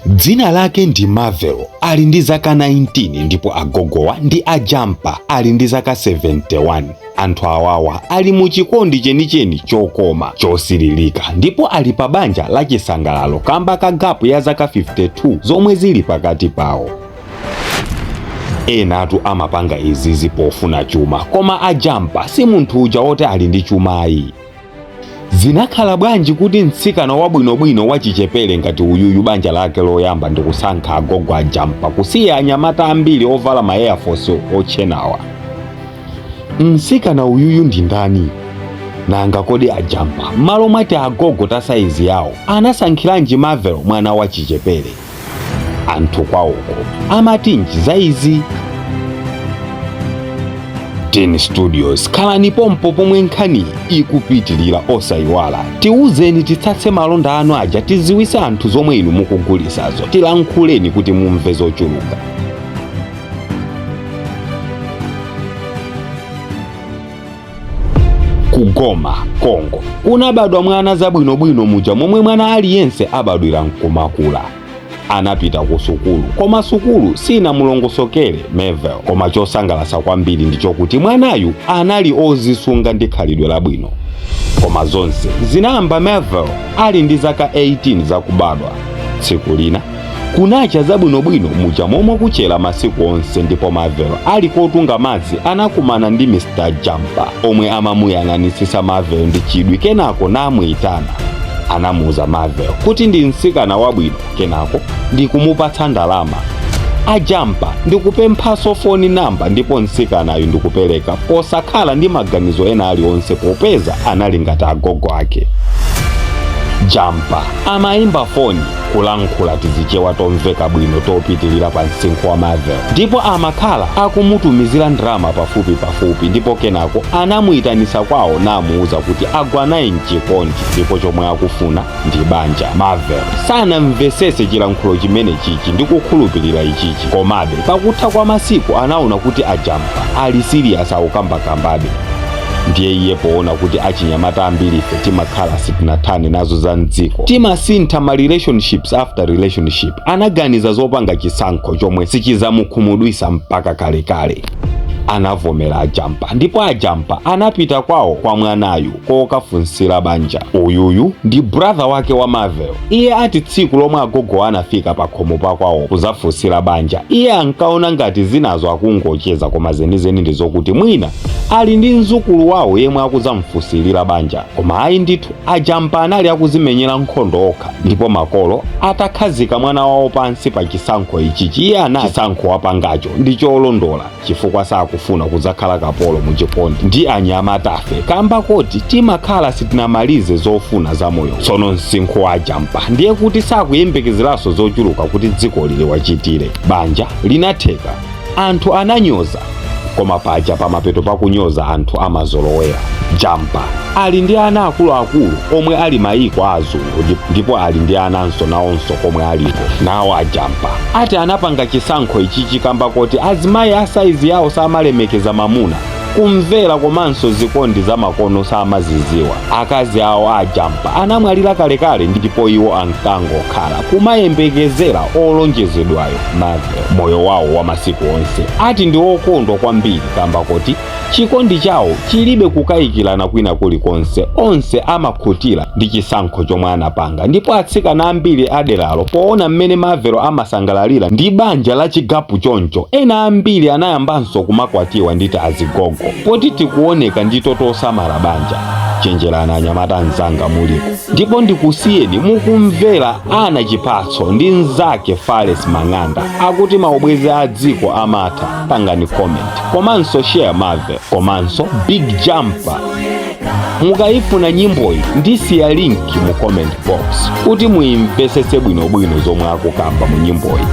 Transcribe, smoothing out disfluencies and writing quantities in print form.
Dzina lake ndi Marvel, ali ndi zaka 19, ndipo agogowa ndi Ajampa, ali ndi zaka 71. Anthu awawa ali mu chikondi chenicheni chokoma chosililika, ndipo ali pa banja la chisangalalo kamba ka gap ya zaka 52 zomwe zili pakati pawo. Enatu amapanga izizi pofuna chuma, koma Ajampa si munthu uja woti ali ndi chumayi. Zinakhala bwanji kuti mtsikana wabwinobwino wachichepere ngati uyuyu banja lake loyamba ndikusankha agogo Ajampa, kusiya anyamata ambiri ovala ma Air Force otchenawa? Mtsikana uyuyu ndi ndani? Nanga kodi Ajampa, m'malo mwati agogo ta saizi yawo, anasankhiranji Marvel, mwana wachichepere? Anthu kwawoko amatinji za izi? Tin Studios, khalani pompo pomwe nkhani ikupitilira. Osayiwala, tiwuzeni titsatse malonda anu aja, tiziwise anthu zomwe inu mukugulisazo. Tilankhuleni kuti mumve zochuluka. Ku Goma, Congo, kunabadwa mwana zabwinobwino muja momwe mwana aliyense abadwira nkumakula. Anapita ku sukulu, koma sukulu sinamulongosokere Marvel. Koma chosangalatsa kwambiri ndi chokuti mwanayu anali ozisunga ndi khalidwe labwino. Koma zonse zinayamba Marvel ali ndi zaka 18 zakubadwa. Tsiku lina kunacha zabwinobwino muja momwe kuchera masiku onse, ndipo Marvel ali kotunga madzi anakumana ndi Mr Jampa, omwe amamuyang'anitsitsa Marvel ndi chidwi, kenako namuyitana. Anamuuza Marvel kuti ndi mtsikana wabwino, kenako ndikumupatsa ndalama. Ajampa ndikupemphanso phone number, ndipo mtsikanayu ndikupereka posakhala ndi maganizo ena aliwonse, popeza anali ngati agogo ake. Jampa amayimba foni, kulankhula tizichewa tomveka bwino topitilira pa msinkhu wa Marvel, ndipo amakhala akumutumizira ndalama pafupi pafupi. Ndipo kenako anamuyitanisa kwawo namuuza kuti agwa naye mchikondi ndipo chomwe akufuna ndi banja. Marvel sanamvesese chilankhulo chimene chichi ndi kukhulupirira ichichi, komabe pakutha kwa masiku anaona kuti Ajampa ali serious, akukambakambabe. Ndiye iye poona kuti achinyamata ambiri ife timakhala sitinathane nazo za mdziko, timasintha ma relationships after relationship, anaganiza zopanga chisankho chomwe sichizamukhumudwisa mpaka kalekale. Anavomera Ajampa, ndipo Ajampa anapita kwawo kwa mwanayu kokafunsira banja. Uyuyu ndi brother wake wa Marvel. Iye ati tsiku lomwe agogo anafika pa khomo pakwawo kuzafunsira banja, iye ankaona ngati zinazo akungocheza, koma zenizeni ndi zokuti mwina ali ndi mzukulu wawo yemwe akuzamfunsirira banja. Koma ayi ndithu, Ajampa anali akuzimenyera nkhondo okha. Ndipo makolo atakhazika mwana wawo pansi pa chisankho ichichi, iye anati chisankho wapangacho ndi cholondola, chifukwa sakufuna kudzakhala kapolo muchikondi ndi anyamatafe, kamba koti timakhala sitinamalize zofuna za moyo. Tsono msinkhu wa Ajampa ndiye kuti sakuyembekezeranso zochuluka kuti dziko liliwachitire. Banja linatheka, anthu ananyoza, koma paja pamapeto pakunyoza anthu amazolowera. Jampa ali ndi ana akuluakulu omwe ali mayiko a azungu, ndipo ali ndi ananso nawonso komwe aliko. Nawo Ajampa ati anapanga chisankho ichichi kamba koti azimayi a saizi yawo samalemekeza mamuna, kumvera komanso zikondi za makono samaziziwa. Akazi awo Ajampa anamwalira kalekale, ndipo iwo ankangokhala kumayembekezera olonjezedwayo Marvel moyo wawo wa masiku onse. Ati ndi okondwa kwambiri kamba koti chikondi chawo chilibe kukayikirana kwina kulikonse, onse amakhutira ndi chisankho chomwe anapanga. Ndipo atsikana ambiri aderalo poona mmene Marvel amasangalalira ndi banja la chigapu choncho, ena ambiri anayambanso kumakwatiwa nditi azigogo, poti tikuoneka ndito tosamala banja. Chenjerani anyamata anzanga muliko. Ndipo ndikusiyeni mukumvera Ana Chipatso ndi mnzake Fales Mang'anda akuti maubwezi a dziko amatha. Pangani comment komanso share Marvel komanso Big Jumper. Mukayifuna nyimboyi, ndisiya link mu comment box kuti muyimvesese bwinobwino zomwe akukamba mu nyimboyi.